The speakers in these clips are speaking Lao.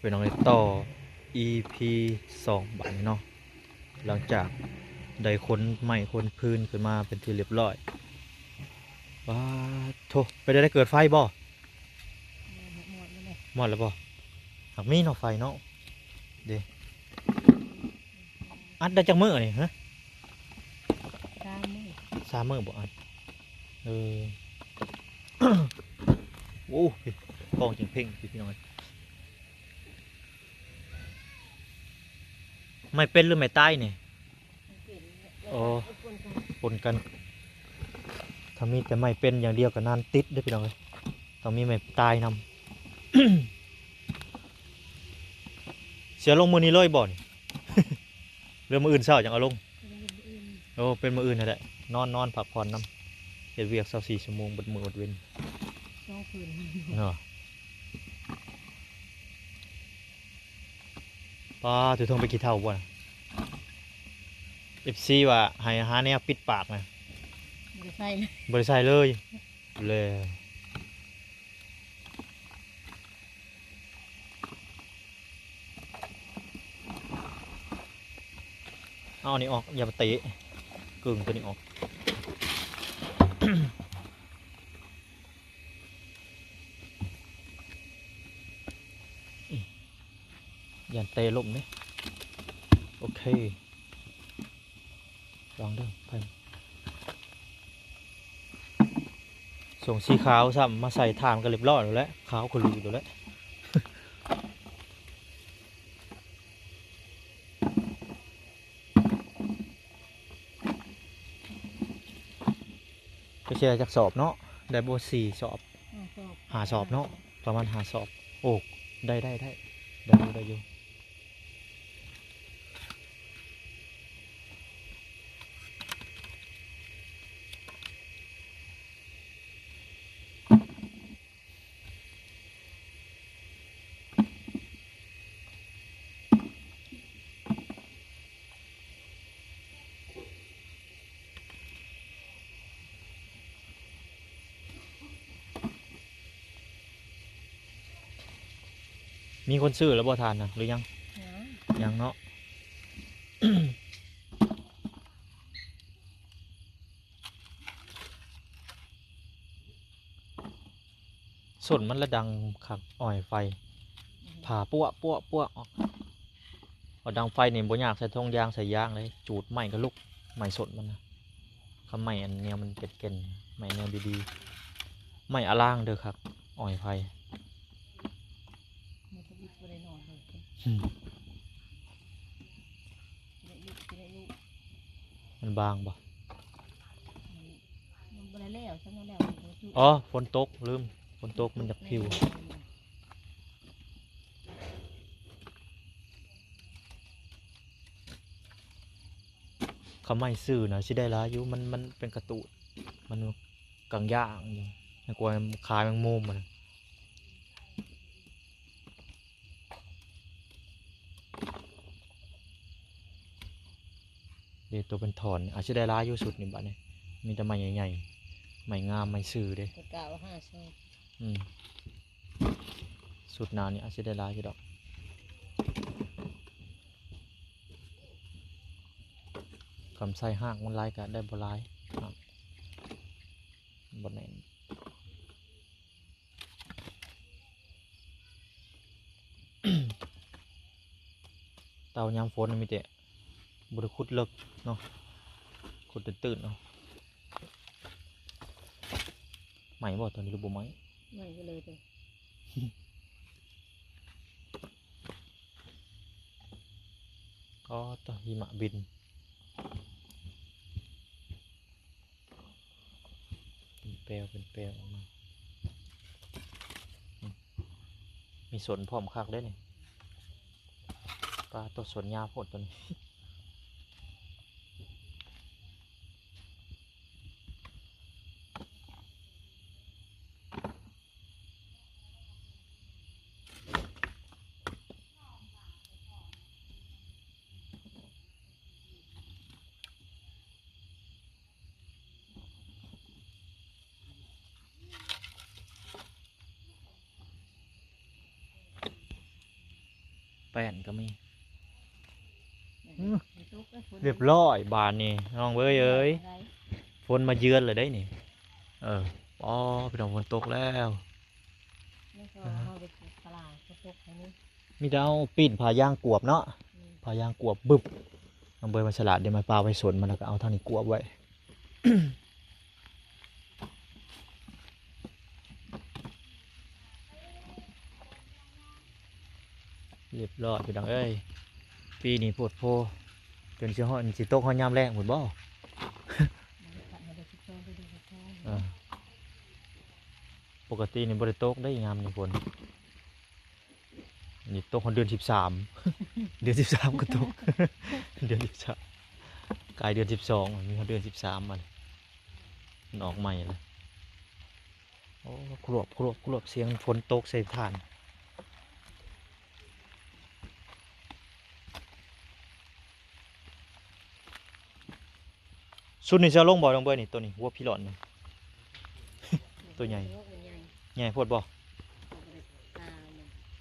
ພີ່ນ້ອງເອີຍ ຕໍ່ ອີພີ ສອງ ບາດນີ້ເນາະ ຫຼັງຈາກໄດ້ຂົນໄມ້ຂົນຟືນຂຶ້ນມາເປັນທີ່ຮຽບຮ້ອຍ. ປາດໂທ້ ເປັນໃດ ເກີດໄຟບໍ່? ມອດແລ້ວບໍ່? ຫາກມີເນາະໄຟເນາະ ເດ້. ອັດໄດ້ຈັກມື້ນີ້ຮະ? ສາມມື້ ສາມມື້ບໍ່ອັດ? ເອີ ໂອ້ ກອງເຈັງເພັງ ພີ່ນ້ອງເອີຍ. ໄມ້ເປັນຫຼືໄມ້ຕາຍນີ້? ໄມ້ເປັນ. ໂອ້ ປົນກັນ ປົນກັນ. ຖ້າມີແຕ່ໄມ້ເປັນຢ່າງດຽວກໍນານຕິດເດ້ ພີ່ນ້ອງເອີຍ. ຕ້ອງມີໄມ້ຕາຍນຳ. ຊິເອົາລົງມື້ນີ້ເລີຍບໍ່ນີ້? ຫຼືມື້ອື່ນເຊົ້າຈັ່ງເອົາລົງ? ໂອ້ ເປັນມື້ອື່ນຫັ້ນແຫຼະ ນອນ ນອນພັກຜ່ອນນຳ. ເຮັດວຽກຊາວສີ່ຊົ່ວໂມງ ເບິດມື້ເບິດເວັນ ສອງຄືນເນາະ. ປາດ ຖືເທິງໄປຂີ້ເຖົ້າບໍ່ນະ? ເອັຟຊີວ່າໃຫ້ຫາແນວປິດປາກນະ ບໍ່ໄດ້ໃສ່ເລີຍ ບໍ່ໄດ້ໃສ່ເລີຍ. ແລ້ວ ເອົາອັນນີ້ອອກ ຢ່າໄປເຕະ ເກິ່ງຕົວນີ້ອອກ. ຢ້ານເຕະລົ້ມເດ້. ໂອເຄ ລອງເດີ ໄປ. ສົ່ງສີຂາວຊ້ຳມາໃສ່ຖ່ານກໍລຽບຮ້ອຍແລ້ວແຫຼະ ຂາວຂະລືໂດແຫຼະ. ກໍຊິໄດ້ຈັກສອບເນາະ? ໄດ້ບໍ່ ສີ່ສອບ ຫ້າສອບ ຫ້າສອບເນາະ ປະມານຫ້າສອບ. ໂອ້ ໄດ້ ໄດ້ ໄດ້ ໄດ້ຢູ່ ໄດ້ຢູ່. ມີຄົນຊື້ແລ້ວບໍ່ຖ່ານນະ ຫຼືຍັງ? ຍັງ ຍັງເນາະ. ສົ້ນມັນລະດັງຄັກ ອອຍໄຟ ອືມ ຜ່າປົວໆໆອອກ. ພໍດັງໄຟນີ້ບໍ່ຍາກ ໃສ່ຖົງຢາງ ໃສ່ຢາງເລີຍ ຈູດໄມ້ກໍລຸກ ໄມ້ສົ້ນມັນນະ. ຄຳໄມ້ອັນແນວມັນເປັນແກ່ນ ໄມ້ແນວດີໆ ໄມ້ອາລ່າງເດີຄັກ ອອຍໄຟ. ອືມ ມັນບາງບໍ່? ມັນບໍ່ໄດ້ແລ້ວ ຊັ້ນແລ້ວ ອໍ ຝົນຕົກ ລືມ ຝົນຕົກມັນຢາກພິວ. ຄຳໄມ້ຊື່ນະ ຊິໄດ້ຫຼາຍຢູ່ ມັນ ມັນເປັນກະຕູດ ມັນກາງຢ່າງຢູ່ ໃຫ້ກວ່າຂາຍແມງມຸມຫັ້ນນະ. ເດ ໂຕເປັນທ່ອນ ອາດຊິໄດ້ຫຼາຍຢູ່ຊຸດນີ້ ບາດນີ້ມີແຕ່ໄມ້ໃຫຍ່ໆ ໄມ້ງາມ ໄມ້ຊື່ເດ້. ກະກະວ່າຫ້າຊອກ ອືມ ຊຸດໜ້ານີ້ອາດຊິໄດ້ຫຼາຍຢູ່ດອກ. ຄຳໃສ່ຮາກມັນຫຼາຍກະໄດ້ບໍ່ຫຼາຍ ບໍ່ແໜ້ນ. ເຕົາຍາມຝົນມີແຕ່ ບໍ່ໄດ້ຂຸດເລິກເນາະ ຂຸດຕື້ນໆເນາະ. ໄໝ້ບໍ່ຕອນນີ້ ຫຼືບໍ່ໄໝ້? ໄໝ້ຢູ່ເລີຍເດີ. ອໍ ຕະ ຫິມະບິນ ເປັນແປວ ເປັນແປວອອກມາ. ອືມ ມີສົນພ້ອມ ຄັກເດ້ນີ້. ປາໂຕ ສົນຍາວໂພດໂຕນີ້. ເ ແປ້ນກໍມີ. ອື ຮຽບຮ້ອຍບາດນີ້ ນ້ອງເອີຍເອີຍ ຝົນມາເຢືອນແລ້ວເດ້ນີ້. ເອີ ອໍ ພີ່ນ້ອງ ຝົນຕົກແລ້ວ. ມີແຕ່ເອົາປີ້ນຜ້າຢາງກວບເນາະ ອືມ ຜ້າຢາງກວບບຶບ. ນ້ອງເບີຍມັນສະຫຼາດເດ້ ມາປາໄວ້ສົນມັນ ແລ້ວກໍເອົາທາງນີ້ກວບໄວ້. ຮຽບຮ້ອຍພີ່ນ້ອງເອີຍ ປີນີ້ໂພດໂພ ຈົນຊິຮອດ ຊິຕົກຮອດຍາມແລ້ງພຸ້ນບໍ່? ເອີ ປົກກະຕິນີ້ບໍ່ໄດ້ຕົກເດ້ຍາມນີ້ຝົນ. ນີ້ຕົກຮອດເດືອນສິບສາມ ເດືອນສິບສາມກໍຕົກ ເດືອນສິບສາມ ກາຍເດືອນສິບສອງ ມີຮອດເດືອນສິບສາມ ມັນ ມັນອອກໃໝ່ລະ. ໂອ້ ຄຣວບ ຄຣວບ ຄຣວບ ສຽງຝົນຕົກໃສ່ຖ່ານ. ຊຸດນີ້ຊິເອົາລົງບໍ່ ນ້ອງເບີຍນີ້? ໂຕນີ້ ຫົວພີລອນນີ້ ໂຕໃຫຍ່ ໃຫຍ່ໂພດບໍ່?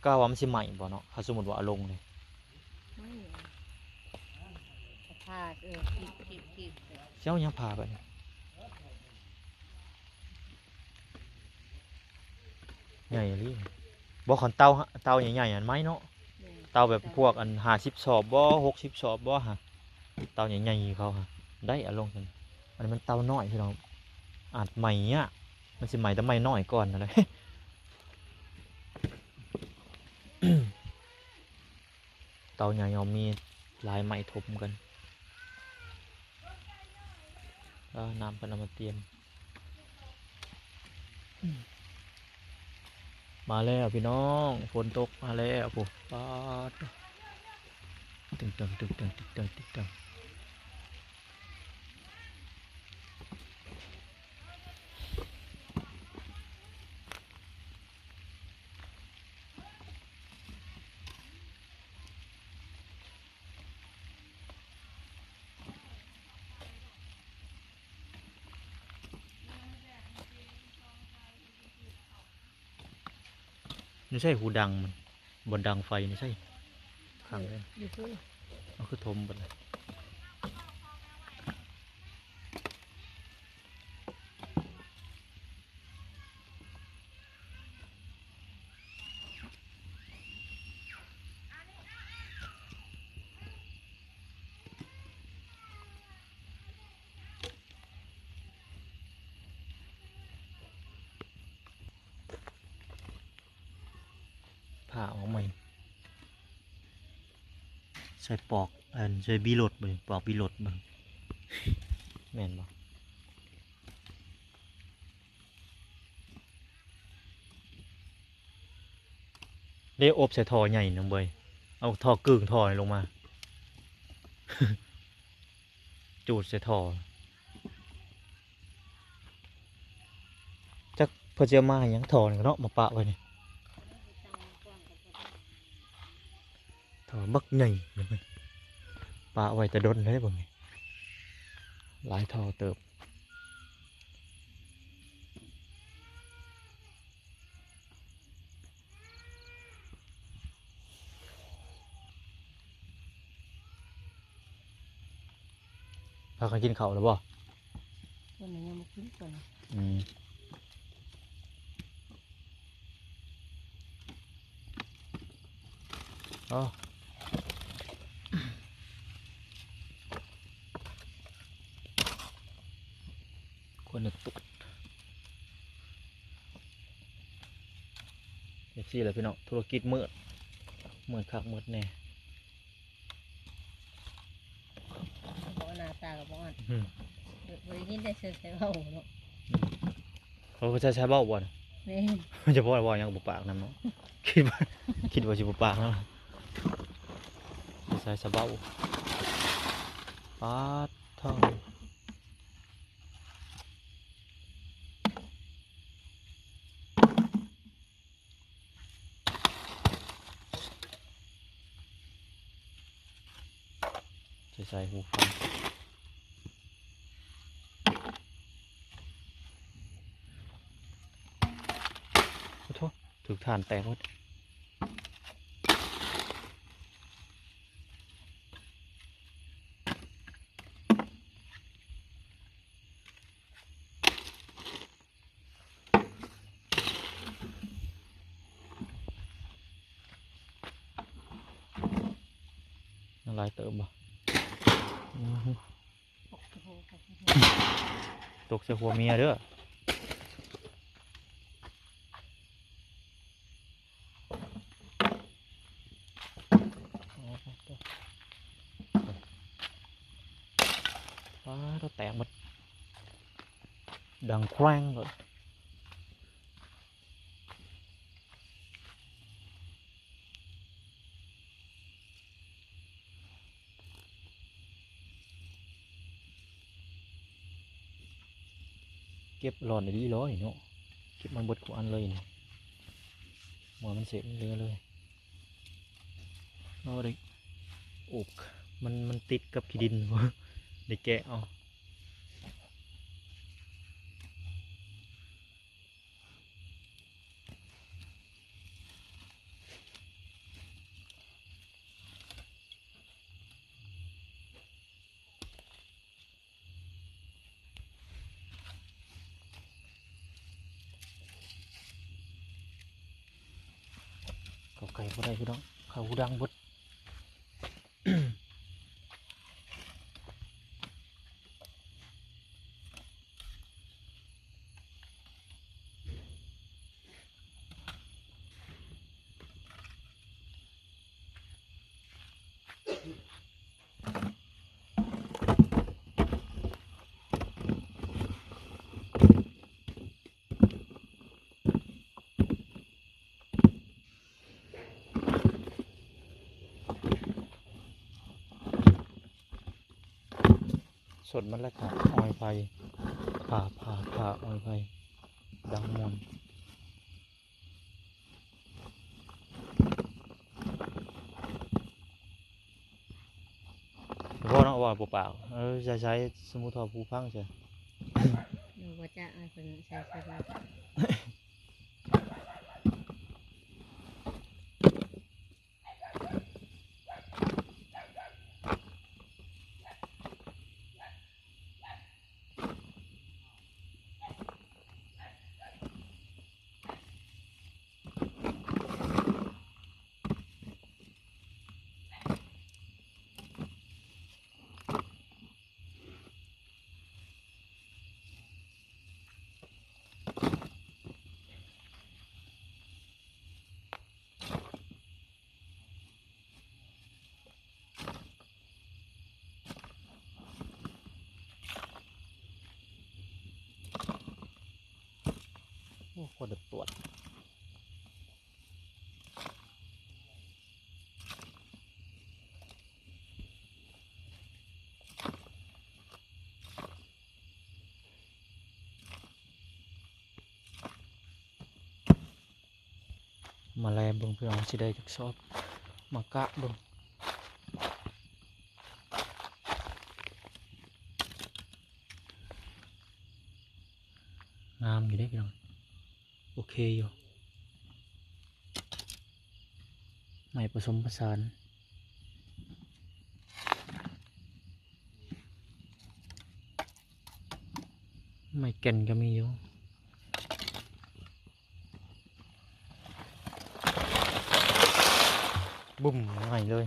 ກະວ່າມັນຊິໄໝ້ບໍ່ເນາະ ຖ້າສົມມຸດວ່າເອົາລົງນີ້. ຊິເອົາຫຍັງຜ່າບາດນີ້? ໃຫຍ່ອີ່ຫຼີ. ບໍ່ ຄັນເຕົາ ເຕົາໃຫຍ່ໆ ອັນໄມ້ເນາະ ເຕົາແບບພວກອັນຫ້າສິບສອບບໍ່ ຫົກສິບສອບບໍ່ຫະ ເຕົາໃຫຍ່ໆ ເຂົາຫະ ໄດ້ເອົາລົງຊັ້ນ. ອັນນີ້ມັນເຕົານ້ອຍພີ່ນ້ອງ ອາດໄໝ້ຍາກ ມັນຊິໄໝ້ແຕ່ໄມ້ນ້ອຍກ່ອນຫັ້ນແຫຼະ. ເຕົາໃຫຍ່ເຮົາມີຫຼາຍໄມ້ຖົມກັນ. ເອີ ນ້ຳເພິ່ນເອົາມາຕຽມ. ມາແລ້ວພີ່ນ້ອງ ຝົນຕົກມາແລ້ວພຸ້ນ ປາດ ຕຶງເຕີງ ຕຶງເຕີງ ຕຶງເຕີງ ຕຶງເຕີງ. ຢູ່ໃສຫູດັງມັນ? ບ່ອນດັງໄຟຢູ່ໃສ? ຂ້າງເລີຍ ຢູ່ພຸ້ນ. ເອົາ ຄືຖົມເບິດລະ. ຜ່າອອກໃໝ່ ໃສ່ປອກ ອັນ ໃສ່ບີລົດເບິ່ງ ປອກບີລົດເບິ່ງ ແມ່ນບໍ່? ເດ້ ອົບໃສ່ທໍ່ໃຫຍ່ນ້ອງເບີຍ ເອົາທໍ່ກຶ່ງທໍ່ນີ້ລົງມາ ຈູດໃສ່ທໍ່. ຈັກເພິ່ນຊິເອົາມາຫຍັງທໍ່ນີ້ເນາະ ມາປະໄວ້ນີ້ ທໍ່ບັກໃຫຍ່ ປະໄວ້ແຕ່ດົນແລ້ວເບິ່ງນີ້ ຫຼາຍທໍ່ເຕີບ. ພາກັນກິນເຂົ້າແລ້ວບໍ່? ເພິ່ນຍັງບໍ່ກິນເພິ່ນ ອືມ ອໍ ຄົນໜຶ່ງຕຸດ ເອັບຊີ ແຫຼະພີ່ນ້ອງ ທຸລະກິດມືດ ມືດຄັກມືດແນ່ ບໍ່ ໜ້າຕາກໍບໍ່ອ່ອນ ອືມ ບໍ່ໄດ້ຍິນໄດ້ເຊີນໃສ່ເວົ້າເນາະ ອືມ ເຂົາກໍໃສ່ໃສ່ເວົ້າບໍ່ນະ ແມ່ນ ຈະພໍເວົ້າຫຍັງບໍ່ປາກນຳເນາະ ຄິດວ່າ ຄິດວ່າຊິບໍ່ປາກນຳ ໃສ່ໃສ່ເວົ້າ ປາດເຖິງ. ໃສ່ ໃສ່ຫູຟັງ ໂອ້ໂທ ຖືກຖ່ານແຕກໝົດ ເ ຫຼາຍເຕີບບໍ່? ອືຮຶ ຕົກໃສ່ຫົວເມຍເດີ. ປາດ ແຕກໝົດ ດັງແຄຣງໂລດ. ເກັບຫຼອນດີໆເນາະ ເກັບມັນເບິດທຸກອັນເລີຍນີ້ ບໍ່ໃຫ້ມັນເສດມັນເຫຼືອເລີຍ. ເອົາໄດ້ ໂອກ ມັນ ມັນຕິດກັບຂີ້ດິນ ໄດ້ແກະເອົາ. ເຂົ້າໃກ້ບໍ່ໄດ້ພີ່ນ້ອງ ເຂົ້າຫູດັງເບິດ. ສົດມັນລະກະອອຍໄຟ ຜ່າ ຜ່າ ຜ່າອອຍໄຟ ດັງມ່ວນ. ພໍເນາະ ເວົ້າເປົ່າໆ ເອີ ໃຊ້ ໃຊ້ສະໝູ່ທໍ່ຜູ້ຟັງຊະ ເອີ ບໍ່ຈະໃຫ້ເພິ່ນໃຊ້ຄືກັນ. ໂອ້ ໂຄດເດືອດປວດ. ມາແລເບິ່ງພີ່ນ້ອງ ຊິໄດ້ຈັກສອບ ມາກະເບິ່ງ. ງາມຢູ່ເດ້ພີ່ນ້ອງ ໂອເຄຢູ່ ໄມ້ປະສົມປະສານ ໄມ້ແກ່ນກໍມີຢູ່. ບຶ້ມ ງ່າຍເລີຍ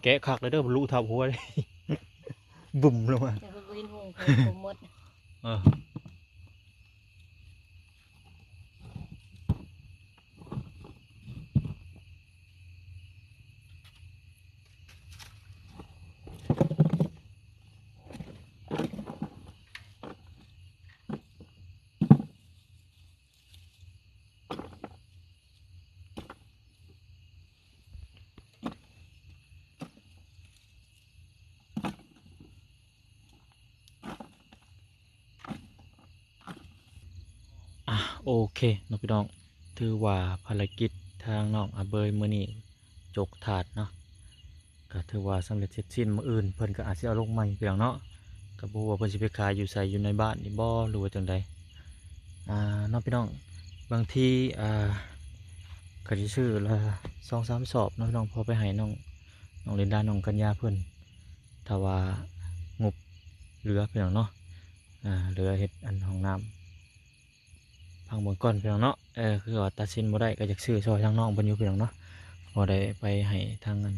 ແກະຄັກເລີຍເດີ ລຸທັບຫົວ ບຶ້ມລົງມາ ແຕ່ເພິ່ນບໍ່ເຫັນຫຸ່ງ ເພິ່ນບໍ່ໝົດ ເອີ. ອ່ະ ໂອເຄເນາະພີ່ນ້ອງ ຖືວ່າພາລະກິດທາງນ້ອງອາເບີຍມື້ນີ້ຈົກຖາດເນາະ ກໍຖືວ່າສຳເລັດເສັດສິ້ນ. ມື້ອື່ນເພິ່ນກໍອາດຊິເອົາລົງໃໝ່ພີ່ນ້ອງເນາະ ກໍບໍ່ຮູ້ວ່າເພິ່ນຊິໄປຂາຍຢູ່ໃສ ຢູ່ໃນບ້ານນີ້ບໍ່ ຫຼືວ່າຈັ່ງໃດ ອ່າ ເນາະພີ່ນ້ອງ. ບາງທີ ອ່າ ກໍຊິຊື້ລະສອງສາມສອບເນາະພີ່ນ້ອງ ພໍໄປໃຫ້ນ້ອງ ນ້ອງລິນດາ ນ້ອງກັນຍາເພິ່ນ ຖ້າວ່າງົບເຫຼືອພີ່ນ້ອງເນາະ. ອ່າ ເຫຼືອເຮັດອັນຫ້ອງນ້ຳ ຟັງເບິ່ງກ່ອນພີ່ນ້ອງເນາະ. ເອີ ຄືວ່າຕັດສິນບໍ່ໄດ້ ກໍຢາກຊື້ຊ່ອຍທາງນ້ອງເພິ່ນຢູ່ພີ່ນ້ອງເນາະ ພໍໄດ້ໄປໃຫ້ທາງອັນ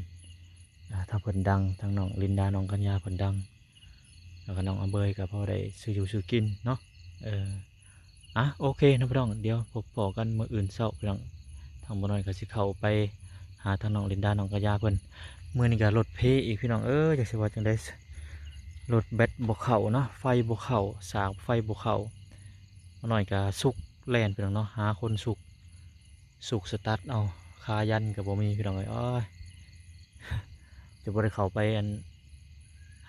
ອ່າ ທາງເພິ່ນດັງ ທາງນ້ອງລິນດາ ນ້ອງກັນຍາເພິ່ນດັງ ແລ້ວກໍນ້ອງອາເບີຍ ກໍພໍໄດ້ຊື້ຢູ່ຊື້ກິນເນາະ. ເອີ ອ່ະ ໂອເຄເນາະພີ່ນ້ອງ ດຽວພົບພໍ້ກັນມື້ອື່ນເຊົ້າພີ່ນ້ອງ. ທາງບໍ່ນ້ອຍກໍຊິເຂົ້າໄປຫາທາງນ້ອງລິນດາ ນ້ອງກັນຍາເພິ່ນ. ມື້ນີ້ກໍລົດເພອີກພີ່ນ້ອງເອີຍ ຈັກຊິວ່າຈັ່ງໃດ ລົດແບັດບໍ່ເຂົ້າເນາະ ໄຟບໍ່ເຂົ້າ ສາກໄຟບໍ່ເຂົ້າ. ບໍ່ນ້ອຍກໍສຸກແລ່ນພີ່ນ້ອງເນາະ ຫາຄົນສຸກ ສຸກສະຕັດເອົາ ຄາຢັນກໍບໍ່ມີພີ່ນ້ອງເອີຍ. ໂອ້ຍ ຈະບໍ່ໄດ້ເຂົ້າໄປອັນ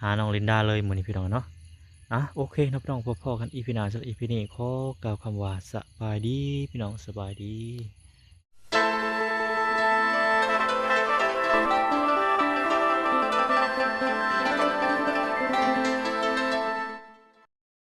ຫານ້ອງລິນດາເລີຍມື້ນີ້ພີ່ນ້ອງເນາະ. ອ່ະ ໂອເຄເນາະພີ່ນ້ອງ ພົບພໍ້ກັນອີພີໜ້າ. ສຳລັບອີພີນີ້ຂໍກ່າວຄຳວ່າສະບາຍດີພີ່ນ້ອງ ສະບາຍດີ.